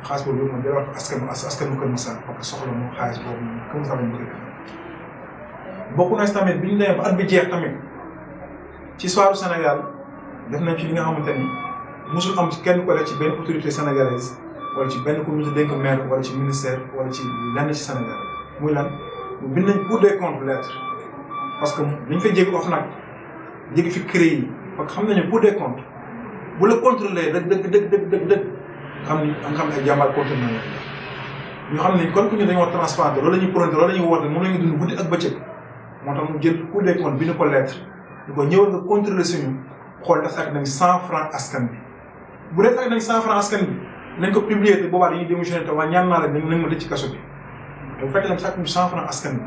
xaalis boobu yëpp ma jëlaat ko askan Kër Massar parce que soxla moo xaalis boobu moom Kër Massar lañ bëgg a def bokk na si tamit bi ñu demee ba at bi jeex tamit ci soiru Sénégal def nañ ci li nga xamante ni mosul am ci kenn ko def ci benn autorité sénégalaise wala ci benn communauté dénk maire wala ci ministère wala ci lenn ci Sénégal muy lan mu bind nañ Cour des comptes lettre parce que dañ fay jéggi OFNAC jéggi fi CREI yi parce que xam nañu Cour des comptes bu la contrôler dëgg xam ni nga xam ne ay jàmbaar contrôle nañ la ñu xam ne kon ku ñu dañoo transparent loolu la ñuy prôné loolu la ñuy woote moom la ñuy dund guddi ak bëccëg moo tax mu jël Cour des comptes bind ko lettre ñu ko ñëwal nga contrôler suñu xool daf ak nañ 100 francs askan bi bu dee ak nañ 100 francs askan bi nañ ko publier te boobaa dañuy démissionné te waa ñaan naa la nañ ma tëj ci kaso bi te bu fekkee tam sàkk ñu 100 francs askan bi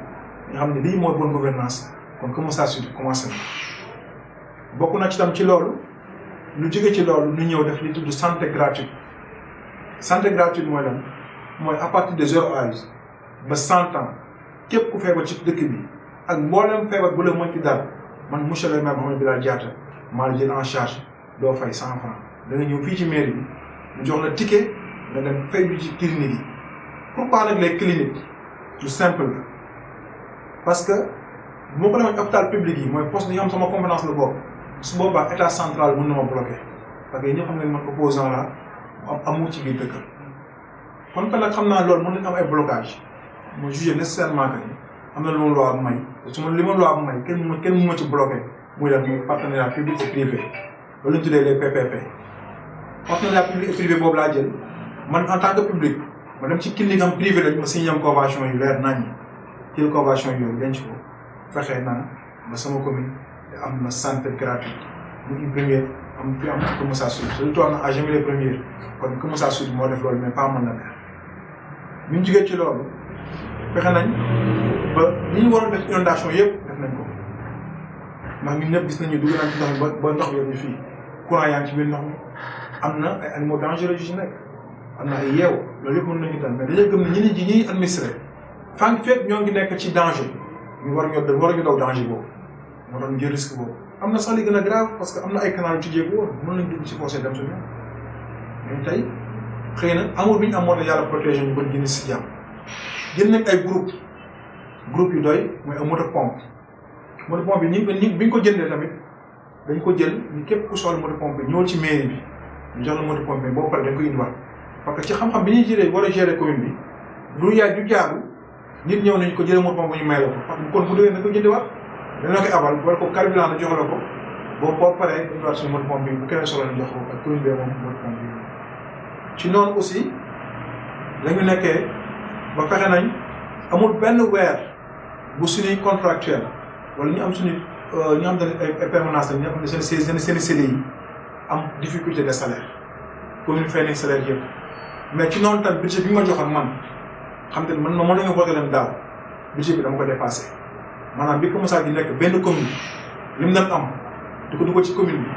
nga xam ne lii mooy bonne gouvernance kon Kër Massar Sud commencé na bokk na ci tam ci loolu lu jóge ci loolu ñu ñëw def li tudd santé gratuite mooy lan mooy à partir de 0 âge ba 100 ans képp ku feebar ci dëkk bi ak mboolem feebar bu la mën ci dal man monsieur le maire Mouhamed Bilal Diatta maa la jël en charge doo fay 100 francs da nga ñëw fii ci mairie bi ñu jox la ticket nga dem fay bi ci clinique yi pourquoi nag les cliniques lu simple la parce que bu ma ko demee hôpital public yi mooy poste yi nga xam sama compétence la boobu su boobaa état central mën na ma bloqué parce que ñëpp xam ngeen man opposant la amu ci biir dëkk kon que nag xam naa loolu mën nañu am ay blocage ma jugé nécessairement que ni am na lu ma loi bu may te su ma li ma loi bu may kenn mu ma ci bloqué muy dem muy partenariat public et privé loolu ñu tuddee les PPP partenariat public et privé boobu laa jël man en tant que public ma dem ci clinique am privé lañ ma signé am convention yu leer naññi jël convention yooyu denc ko fexee naa ba sama commune te am na santé gratuite mu une première am fi am Kër Massar Sud te lu toll na à jamais les premières kon Kër Massar Sud moo def loolu mais pas man la maire bi ñu jugee ci loolu fexe nañ ba li ñu waroon def inondation yëpp def nañ ko ndax ñun ñëpp gis nañu dugg nañ ci ndox mi ba ndox yooyu fii courant yaa ngi ci biir ndox mi am na ay animaux dangereux yu ci nekk am na ay yeew loolu yëpp mën nañu dal mais dañoo gëm ne ñi administré fan fekk ñoo ngi nekk ci danger ñu war ñu daw danger boobu moo tax ñu jël risque boobu am na sax li gën a grave parce que am na ay canal yu tijjeeku woon mën nañ dugg ci fossé dem suñu mais tey xëy na amour bi ñu am moo tax yàlla protégé ñu ba génn si jàmm jël nañ ay groupe yu doy mooy ay moto pompe bi bi ñu ko jëndee tamit dañ ko jël ñu képp ku soxla moto pompe bi ñëwal ci mairie bi ñu jox la moto pompe bi boo paree dañ ko indiwaat parce que ci xam-xam bi ñuy jëlee war a gérer commune bi du jaaru nit ñëw nañ ko jëlee moto pompe ñu may la ko parce que kon bu déwee na ko jëndiwaat dañ la koy abal wala ko carburant na jox la ko boo paree indiwaat suñu moto pompe bi bu keneen soxla ñu jox ko ak commune bee moom moto pompe bi ci noonu aussi la ñu nekkee ba fexe nañ amul benn weer bu suñuy contractuel wala ñu am suñu ñu am tamit ay permanence ñu am seen CDI yi am difficulté de salaire commune fay nañ salaire yëpp mais ci noonu tam budget bi ma joxoon man xam te ne man mën nañu voté leen daaw budget bi dama ko dépassé maanaam bi Kër Massar gi nekk benn commune li mu doon am di ko dugal ci commune bi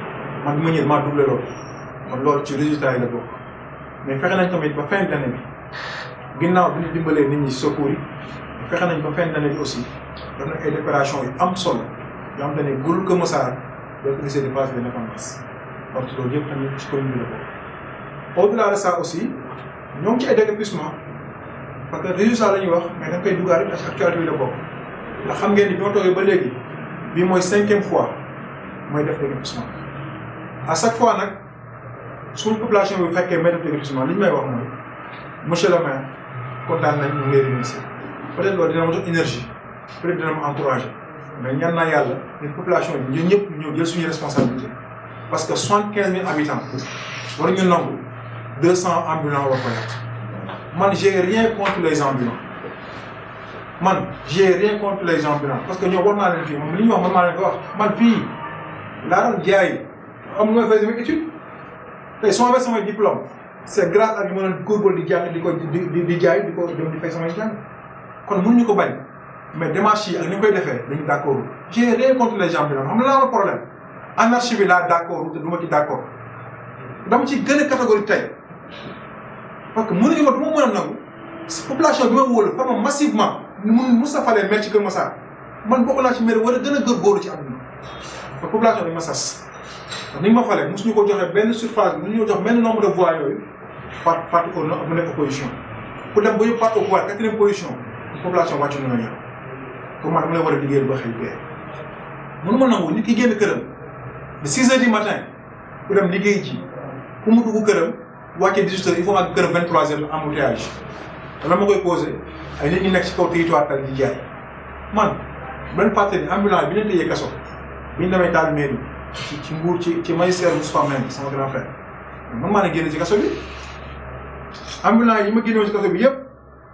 man bi ma ñëwee maa doublé loolu kon loolu ci résultat yi la bokk mais fexe nañ tamit ba fin d'année bi ginnaaw bi ñu dimbalee nit ñi secours yi fexe nañ ba fin d'année bi aussi def nañ ay déclaration yu am solo yoo xam te ne gul Kër Massar doo ko gisee de place de l'indépendance parce que loolu yëpp tamit ci commune bi la bokk au-delà de ça aussi ñoo ngi ci ay déguerpissement parce que résultat la ñuy wax mais dañ koy dugaale parce que actualité bi la bokk ndax xam ngeen ni bi ma toogee ba léegi bii mooy 5e fois mooy def déguerpissement à chaque fois nag suñu population bi bu fekkee may def déguerpissement li ñu may wax mooy monsieur le maire kontaan nañ ñu ngi lay remercier peut-être loolu dina ma jox énergie peut-être dina ma encourager mais ñaan naa yàlla ñun population bi ñun ñëpp ñëw jël suñu responsabilité parce que 75 000 habitants war ñu nangu 200 ambulants war ko yàq man j'ai rien contre les ambulants parce que ñoo war naa leen fii moom li ñu wax man maa leen ko wax man fii laa doon jaay am nga fay sama étude tey su ma amee samay diplôme c'est grâce ak ñu mën a góorgóorlu di jàng di jaay di ko dem di fay samay jàng kon mënuñu ko bañ mais démarche yi ak ni ñu koy defee dañu d'accord j'ai rien contre les ambulants xam nga laa ma problème anarchie bi laa d'accord te du ma ci d'accord dama ci gën a catégorie tey parce que mënuñu ma du ma mën a nangu population bi ma wóolu vraiment massivement Moustapha Leye maire ci Kër Massar man bokk naa ci maire war a gën a góorgóorlu ci àdduna parce que population bi ma sas ndax ni ma falee mosuñu ko joxe benn surface bi ñu jox benn nombre de voix yooyu parti au non mu nekk opposition ku dem ba yóbbu parti au pouvoir 4e position population wàcc na yow pour man dama lay war a liggéeyal ba xëy bee mënuma nangu nit ki génn këram de 6 heures du matin ku dem liggéey ji ku mu dugg këram wàccee 18 heures il faut ak këram 23 heures embouteillage te la ma koy posé ay nit ñi nekk ci kaw territoire tal di jaay man benn fàtte ni ambulance bi leen tëjee kaso bi ñu demee taal mairie ci nguur ci magistère Moustapha Mendy sama grand frère man maa ne génn ci kaso bi ambulance yi ma génnewoon ci kaso bi yëpp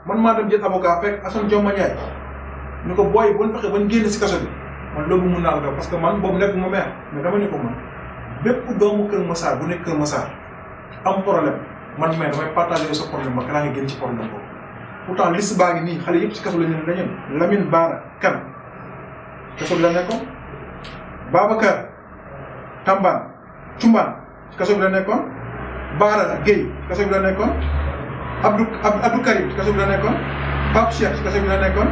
man maa dem jël avocat fekk Assane Dioma Ndiaye ni ko booy bu ñu fexe ba ñu génn ci kaso bi man loolu mun naa la parce que man boobu nekk ma maire mais dama ne ko man bépp doomu Kër Massar bu nekk Kër Massar am problème man maire damay partager sa problème ba kanaa nga génn ci problème boobu pourtant liste baa ngi nii xale yëpp ci kaso la ñu dañu Lamine Bara Kane kaso bi la nekkoon Babacar Tambane Cumbaan ci kaso bi la nekkoon Baara Gueye ci kaso bi la nekkoon Abdou Karim ci kaso bi la nekkoon Pape Cheikh ci kaso bi la nekkoon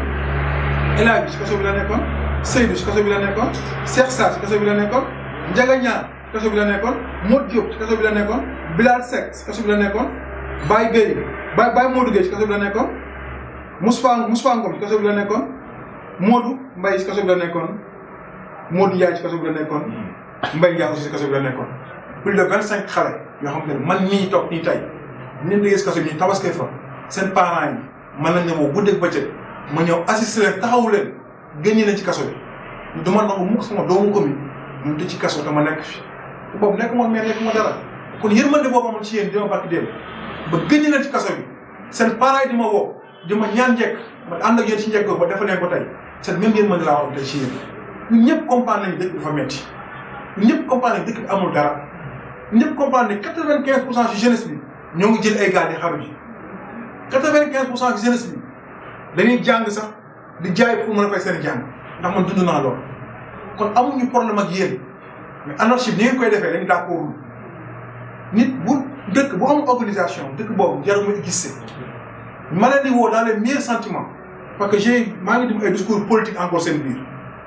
El Hadj ci kaso bi la nekkoon Seydou ci kaso bi la nekkoon Cheikh Sarr ci kaso bi la nekkoon Ndiaga Niang ci kaso bi la nekkoon Modou Diop ci kaso bi la nekkoon Bilal Seck ci kaso bi la nekkoon Baye Gueye Baye Modou Gueye ci kaso bi la nekkoon Moustapha Ngom ci kaso bi la nekkoon Modou Mbaye ci kaso bi la nekkoon Modou Ndiaye ci kaso bi la nekkoon Mbaye Ndiaye aussi ci kaso bi la nekkoon plus de 25 xale yoo xam ne man mii toog nii tey ñu leen liggéey si kaso bi ñu tabaskee fa seen parents yi mën nañ ne moo guddeeg bëccëg ma ñëw assister leen taxawu leen génne leen ci kaso bi du ma nangu mukk sama doomu commune mu tëj ci kaso dama nekk fi te boobu nekk moom mais nekk ma dara kon yërmande boobu amoon ci yéen dima barki démb ba génne leen ci kaso bi seen parents yi di ma woo di ma ñaan njëkk ma ànd ak yéen ci njëkk ba defa leen ko tey seen même yërmande laa am tey ci yéen ñun ñëpp comprendre nañu dëkk bi dafa metti ñun ñëpp comprendre nañu dëkk bi amul dara ñëpp comprendre ne 95% ci jeunesse bi ñoo ngi jël ay gaal di xaru ji 95% ci jeunesse bi dañuy jàng sax di jaay pour mën a fay seen jàng ndax man dund naa lool kon amuñu problème ak yéen mais anarchie bi ni ngeen koy defee dañu d'accord nit bu dëkk bu am organisation dëkk boobu jarul ma exister ma leen di woo dans les meilleurs sentiments parce que maa ngi dem ay discours politique encore seen biir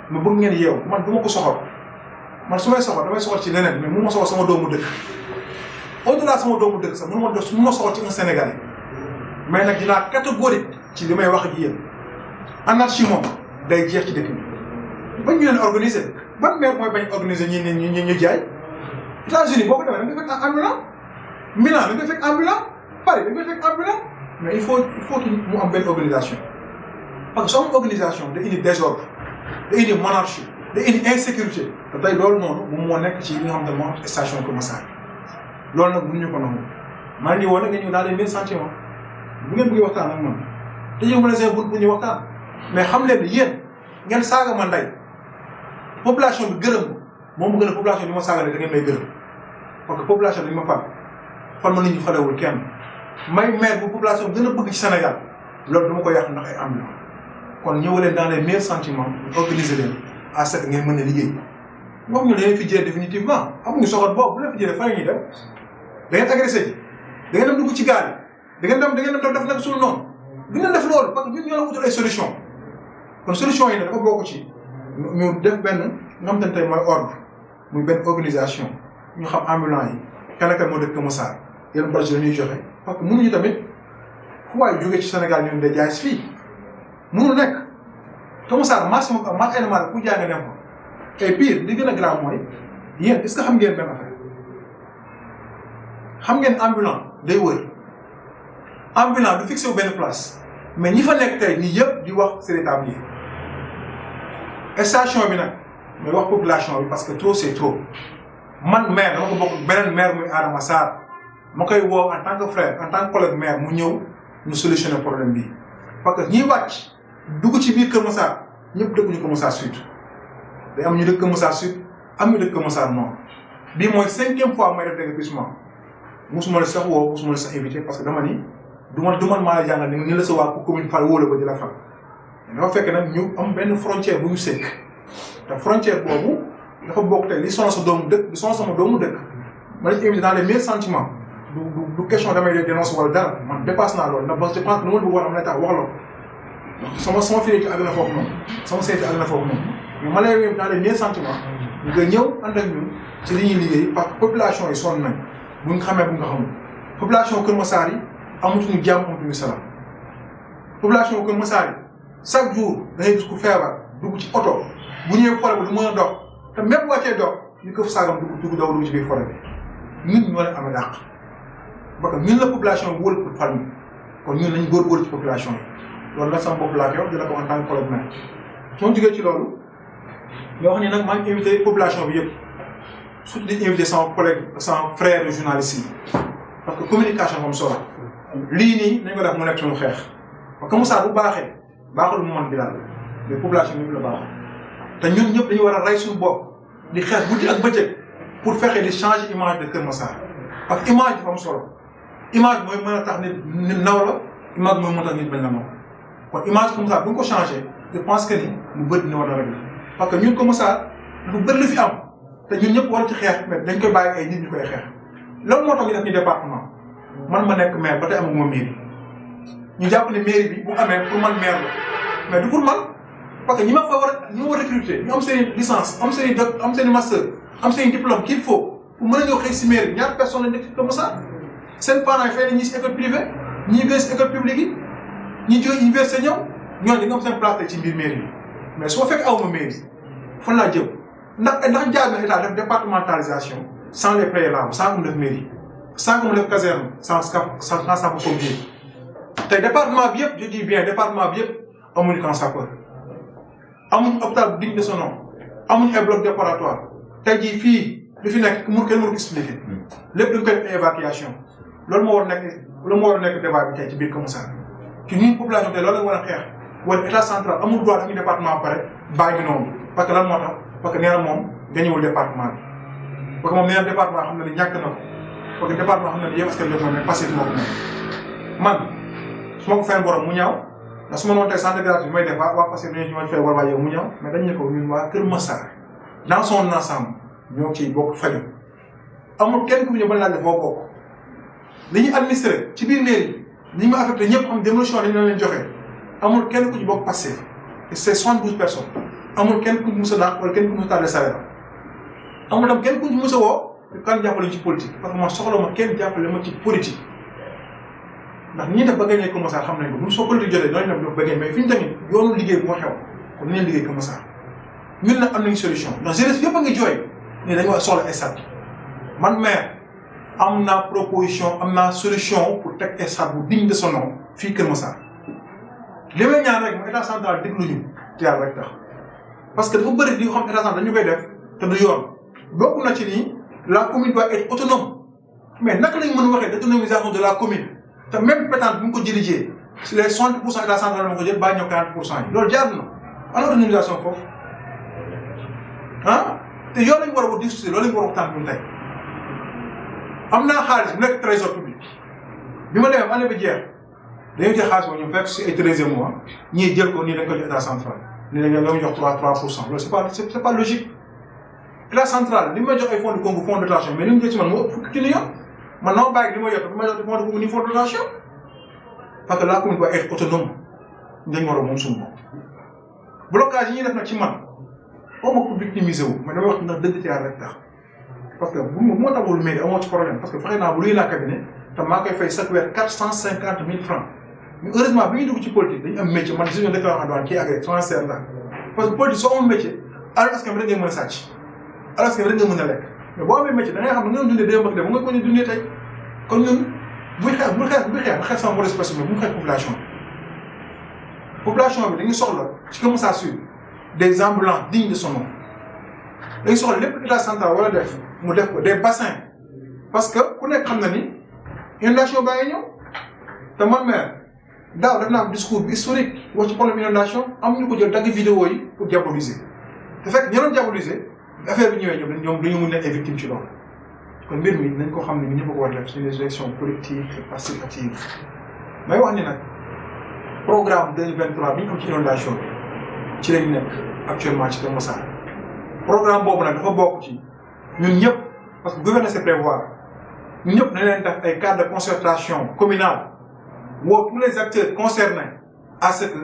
ma bëgg ngeen yeew man du ma ko soxal man su may soxal damay soxal ci leneen mais mun ma soxal sama doomu dëkk au-delà sama doomu dëkk sax mun ma soxal ci un Sénégalais mais nag dinaa catégorique ci li may wax ak yéen anarchie moom day jeex ci dëkk bi bañ ñu leen organiser ban maire mooy bañ organiser ñu jaay États-Unis boo ko demee da nga fekk ambulant Milan da nga fekk ambulant Paris da nga fekk ambulant mais il faut que mu am benn organisation parce que soo am organisation da indi désordre da indi monarchie da indi insécurité te tey loolu noonu moom moo nekk ci li nga xam ne moo am station Kër Massar loolu nag mënuñu ko nangu maa ngi woon nag nga ñëw dans les mêmes sentiments bu ngeen bëggee waxtaan ak man te yow mën a seen bu ñu waxtaan mais xam leen ni yéen ngeen saaga ma ndey population bi gërëm moom mu gën a population bi ma saaga da ngeen may gërëm parce que population dañu ma fan ma nit ñi falewul kenn may maire bu population bi gën a bëgg ci Sénégal loolu dama ko yàq ndax ay ambulants kon ñëwaleen dans les meilleurs sentiments ñu organiser leen à ce que ngeen mën a liggéey wax ñu leen fi jëlee définitivement amuñu soxla boobu bu leen fi jëlee fan la ñuy dem da ngeen agressé ji da ngeen dem dugg ci gaal yi da ngeen dem def nag suul noonu du ngeen def loolu parce que ñun ñoo la utal ay solution kon solution yi nag dafa bokk ci ñu def benn nga xam te ne tey mooy ordre muy benn organisation ñu xam ambulants yi kan moo dëkk Massar yan barge la ñuy joxe parce que mënuñu tamit fu waay jógee ci Sénégal ñun day jaay si fii mënul nekk te Massar marché moom marché élément ku jaay nga dem fa et pire li gën a grave mooy yéen est-ce que xam ngeen benn affaire xam ngeen ambulant day wër ambulant du fixé wu benn place mais ñi fa nekk tey nii yëpp di wax c'est établi station bi nag mooy wax population bi parce que trop c'est trop man maire dama ko bokk beneen maire muy Adama Sarr ma koy woo en tant que frère en tant que collègue maire mu ñëw ñu solutionner problème bi parce que ñiy wàcc dugg ci biir Kër Massar ñëpp dëkkuñu Kër Massar Sud day am ñu dëkk Kër Massar Sud am ñu dëkk Kër Massar Nord bii mooy 5e fois may def déguerpissement musuma la sax woo musuma la sax invité parce que dama ni du man maa la jàngal ni la sa waa commune fal wóola ba di la fal dafa fekk nag ñu am benn frontière bu ñu sekk te frontière boobu dafa bokk tey li sonal sa doomu dëkk li sonal sama doomu dëkk ma lañ invité dans les meilleurs sentiments du question damay dee dénonce wala dara man dépasse naa loolu ndax ba je pense que lu ma bëgg war am na tax wax loolu sama fii ci àgg na foofu noonu sama seeti àgg na foofu noonu mais ma lay invité dans les meilleurs sentiments nga ñëw ànd ak ñun ci li ñuy liggéey parce que population yi sonn nañ buñ xamee bu nga xamul population Kër Massar yi amatuñu jàmm amatuñu salaam population Kër Massar yi chaque jour da ngay gis ku feebar dugg ci oto bu ñëwee forêt bi du mën a dox te même bu wàccee dox ñu ko saagam dugg daw dugg ci biir forêt bi ñun ñoo leen amee dàq parce que ñun la population bi wóolu pour fal ñu kon ñun nañ góorgóorlu ci population yi loolu la sama bopp laa koy wax dina ko en tant que collègue maire su ma jógee ci loolu yoo xam ne nag maa ngi invité population bi yëpp surtout di invité sama collègue sama frère journaliste yi parce que communication moom solo lii nii nañ ko def mu nekk suñu xeex parce que Moussa bu baaxee baaxul mu mën bi daal mais population bi la baaxul te ñun ñëpp dañu war a rey suñu bopp di xeex guddi ak bëccëg pour fexe di changer image de Kër Massar parce que image dafa am solo image mooy mën a tax nit naw la image mooy mën a tax nit bañ la naw kon image Kër Massar bu ñu ko changé je pense que ni lu bëri dina war a régler parce que ñun Kër Massar lu bëri lu fi am te ñun ñëpp war ci xeex mais dañ koy bàyyi ay nit ñu koy xeex loolu moo tax ñu def ñu département man ma nekk maire ba tey amaguma mairie ñu jàpp ne mairie bi bu amee pour man maire la mais du pour man parce que ñi ma fa war a ñu war a recruter ñu am seen i licence am seen i doc am seen i master am seen i diplôme qu'il faut pour mën a ñëw xëy si mairie ñaar personne lañ nekk ci Kër Massar seen parents yi fay na ñii si école privée ñii gën si école publique yi ñi jóge université ñëw ñooñu dañu am seen place ci biir mairie bi mais su ma fekk aw ma mairie fan laa jëm ndax jaar na état def départementalisation sans les préalables sans que mu def mairie sans que mu def caserne sans sapeur-pompier tey département bi yëpp je dis bien département bi yëpp amuñu camp sapeur amuñu hôpital digne de son nom amuñu ay bloc déparatoire tey jii fii li fi nekk kenn mënu ko expliquer lépp dañ koy def évacuation loolu moo war a nekk débat bi tey ci biir Kër Massar ci ñun population tey loolu la war a xeex wala état central amul droit dañuy département ba pare bàyyi noonu parce que lan moo tax parce que nee na moom gañewul département bi parce que moom nee na département xam na ni ñàkk na ko parce que département xam na ni yëpp askan wi moom mais passé moo ko moom man su ma ko fayal borom mu ñaaw ndax su ma noonu tey centre gratuit bi may def waa passé ñu ma fay war waa yow mu ñaaw mais dañ ne ko ñun waa Kër Massar dans son ensemble ñoo ciy bokk faju amul kenn ku ñu ba laaj boo bokk li ñuy administré ci biir mairie ñi ma affecté ñëpp am démolition dañu leen joxe amul kenn ku ci bokk passé et c'est 72 personnes amul kenn ku ci mus a dàq wala kenn ku mus a tardé salaire amul tam kenn ku ci mus a woo kan jàppale ñu ci politique parce que man soxla ma kenn jàppale ma ci politique ndax ñi def ba gagné Kër Massar xam nañ ko bu soo politique jotee ñooñu dem ba gagné mais fi ñu tamit yoonu liggéey moo xew kon ni leen liggéey Kër Massar ñun nag am nañu solution ndax jeunesse yëpp a ngi jooy ne dañu war soxla stade man maire am naa proposition am naa solution pour teg stade bu digne de son nom fii Kër Massar li may ñaan rek mooy état central déglu ñu te yàlla rek tax parce que dafa bëri di xam état central dañu koy def te du yoon bokk na ci nii la commune doit être autonome mais naka lañ mën a waxee d'autonomisation de la commune te même pétante bu ñu ko dirigé si les 60% état central moo ko jël bàyyi ñëw 40% yi loolu jaar na ana autonomisation foofu ah te yoon lañu war a discuter loolu lañu war a waxtaan ñun tey am naa xaalis bu nekk trésor public bi ma demee année bi jeex dañuy jël xaalis boobu ñu fekk si ay 13e mois ñii jël ko nii dañ ko jox état central nii dañ leen jox 3%. loolu c'est pas logique état central li ma jox ay fonds de concours fonds de dotation mais li mu jël ci man moo ëpp fukki junni yoon man na ma bàyyi li ma yor bi ma jox fonds de concours ni fonds de dotation parce que la commune doit être autonome dañ war a moom suñu bopp blocage yi ñuy def nag ci man xaw ma ko victimiser wu mais damay wax ndax dëgg ci yàlla rek tax parce que bu ma taxawul mairie amoo ci problème parce que fexe naa bu luy naa cabinet te maa koy fay chaque weer 450 000 francs mais heureusement bi ñu dugg ci politique dañu am métier man gis nga déclarant douane kii agréé transfert la parce que politique soo amul métier alal askan bi rek ngay mën a sàcc alal askan bi rek nga mën a lekk mais boo amee métier da ngay xam ne nga dundee démb ak démb nga ko ñu dundee tey kon ñun buy xeex sama modeste personne bu mu xeex population bi dañuy soxla ci Kër Massar Sud des ambulants dignes de son nom dañuy soxla lépp état central wala def mu def ko des bassins parce que ku nekk xam na ni inondation baa ngi ñëw te man maire daaw def naa discours bi historique wax ci problème inondation am ñu ko jël dagg vidéo yi pour diaboliser te fekk ñi doon diaboliser affaire bi ñëwee ñoom dañu mun nekk ay victimes ci loolu kon mbir mi nañ ko xam ne ñëpp a ko war a def c'est des élections collectives et participative may wax ni nag programme 2023 bi ñu am ci inondation bi ci lañ nekk actuellement ci Kër Massar programme boobu nag dafa bokk ci ñun ñëpp parce que gouverner c'est prévoir ñun ñëpp dañ leen def ay cadre de concertation communale woo tous les acteurs concernés à ce que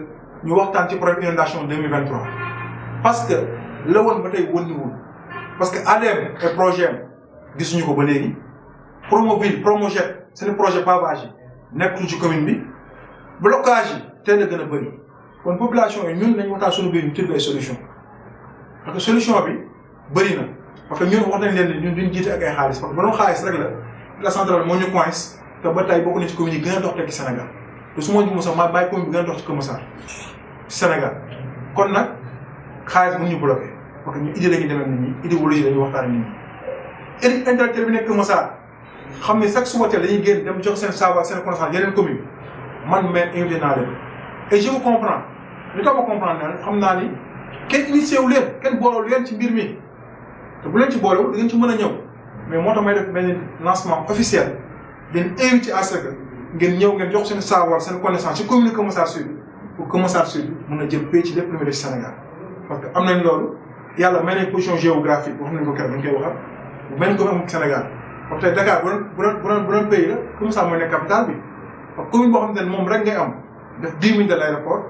ñu waxtaan ci problème inondation 2023 parce que la woon ba tey wënniwul parce que ADM et projet gisuñu ko ba léegi Promoville Promojet seen projet pavage yi nekkul ci commune bi blocage yi teel a gën a bëri kon population yi ñun dañu waxtaan suñu biir ñu trouver ay solution parce que solution bi bëri na parce que ñun wax nañ leen ni ñun duñ jiite ak ay xaalis parce que ba doon xaalis rek la centrale moo ñu coince te ba tey bokk na ci commune yi gën a dox teg ci Sénégal te su ma juumee sax maa bàyyi commune bi gën a dox ci Kër Massar Sénégal kon nag xaalis mënuñu bloqué parce que ñu idée la ñuy demee nit ñi idéologie la ñuy waxtaan ak nit ñi élite intellectuelle bi nekk Kër Massar xam ne chaque suba teel dañuy génn dem jox seen savoir seen connaissance yeneen commune man même invité naa leen et je vous comprends li tax ma comprendre ne xam naa ni kenn initié wu leen kenn booloo leen ci mbir mi te bu leen ci boolewul da ngeen ci mën a ñëw mais moo tax may def benn lancement officiel leen invité à ce que ngeen ñëw ngeen jox seen savoir seen connaissance ci commune Kër Massar Sud pour Kër Massar Sud mën a jël pay ci lépp lu muy def ci Sénégal parce que am nañ loolu yàlla may nañ position géographique wax nañ ko keroog dañ koy waxal bu mel ni ko am Sénégal parce que Dakar bu doon pays la Kër Massar mooy nekk capitale bi parce que commune boo xamante ne moom rek ngay am def 10 minutes de l' aéroport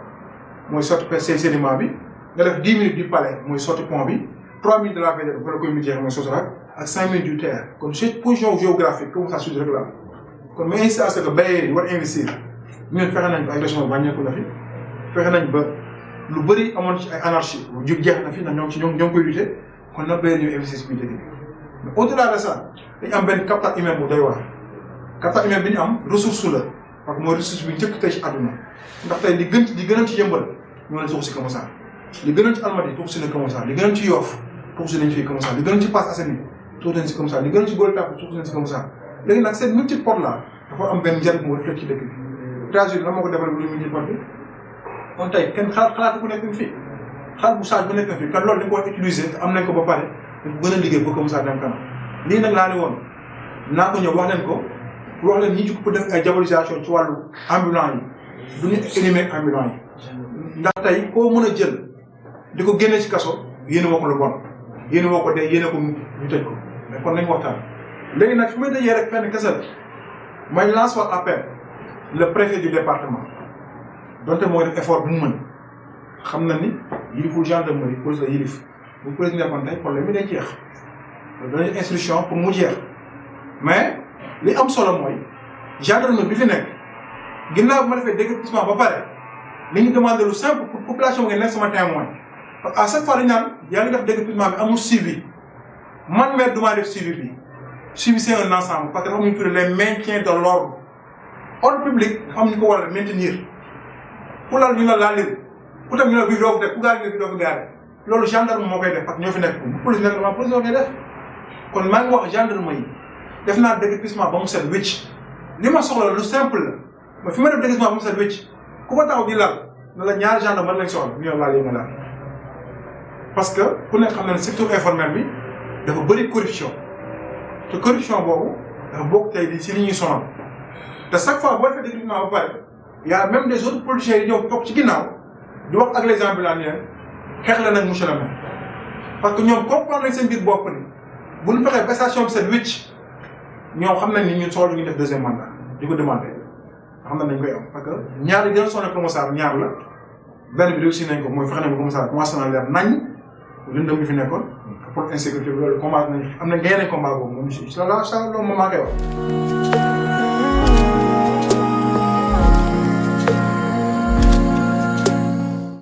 mooy sotti sédiment bi nga def 10 minutes du palais mooy sotti pont bi 3 minutes de la VDN fa la commune jeex mooy Sotrac ak 5 minutes du TER kon cette position géographique Kër Massar Sud rek la am kon mais insisté à ce que bailleurs yi war investir ñun fexe nañ ba ay régions wàññeeku na fi fexe nañ ba lu bëri amoon ci ay anarchie jug jeex na fi ndax ñoom ci ñoom ñoo ngi koy lutter kon na bailleurs ñu investir ci biir dëkk bi mais au delà de ça dañu am benn capital humain bu doy waar capital humain bi ñu am ressource la parce que mooy ressource bi njëkk tey ci àdduna ndax tey li gënoon ci yëmbal ñoo leen tuxu si Kër Massar li gënoon ci Almadies tuxu si na Kër Massar li gënoon ci Yoff tuxu si nañ fii Kër Massar li gënoon ci Parcelles Assainies tuxu nañ si Kër Massar li gënoon ci Gueule Tapée tuxu nañ si Kër Massar léegi nag seen multiport là dafa am benn njariñ mu reflète ci dëkk bi États-Unis la moo ko defal lu multiport bi kon tey kenn xalaat bu nekk fii xalaat bu sage bu nekk fii kan loolu dañ ko war utiliser te am nañ ko ba pare dañ ko gën a liggéey pour Kër Massar dem kanam lii nag laa ne woon naa ko ñëw wax leen ko pour wax leen ñi pour def ay diabolisation ci wàllu ambulant yi du ñu éliminer ambulant yi ndax tey koo mën a jël di ko génne ci kaso yéene woo ko lu bon yéene woo ko dee yéene ko ñu tëj ko mais kon nañ waxtaan léegi nag fi may dajee rek fenn kese la may lance waat appel le préfet du département donte mooy def effort bu mu mën xam na ni yiliful gendarmerie police la yilif bu police nekkoon tey problème bi day jeex danañ instruction pour mu jeex mais li am solo mooy gendarmerie bi fi nekk ginnaaw bi ma defee déguerpissement ba pare li ñu demandé lu simple pour population ngeen nekk sama témoin parce que à chaque fois dañu naan yaa ngi def déguerpissement bi amul suivi man maire du maa def suivi bi suivi c'est un ensemble parce que dafa am ñu tuddee les maintien de l'ordre ordre public dafa am ñu ko war a maintenir ku laal ñu la laalil ku tam ñu la bii doo ko def ku gaar ñu doo ko gaare loolu gendarme moo koy def parce que ñoo fi nekk bu police nekk dama police ñoo koy def kon maa ngi wax gendarme yi def naa déguerpissement ba mu set wécc li ma soxla lu simple la mais fi ma def déguerpissement ba mu set wécc ku ma taxaw di laal ne la ñaari gendarme man lañ soxla ñu laal yi nga laal parce que ku nekk xam na ne secteur informel bi dafa bëri corruption te corruption boobu dafa bokk tey di si li ñuy sonal te chaque fois boo defee déguerpissement ba pare y a même des autres politiciens yi ñëw toog ci ginnaaw di wax ak les ambulants yi xeex la nag monsieur le maire parce que ñoom comprendre nañ seen biir bopp ni bu ñu fexee ba station bi seen wicc ñoom xam nañ ni ñun soxla ñu def deuxième mandat di ko demandé xam nañ koy am parce que ñaar yi gën a sonal Kër Massar ñaar la benn bi réussi nañ ko mooy fexe nañ ko Kër Massar commencé na leer nañ lëndëm bi fi nekkoon pour insécurité bi loolu combat nañ am na ngeen combat boobu moom incha allah loolu moom maa koy wax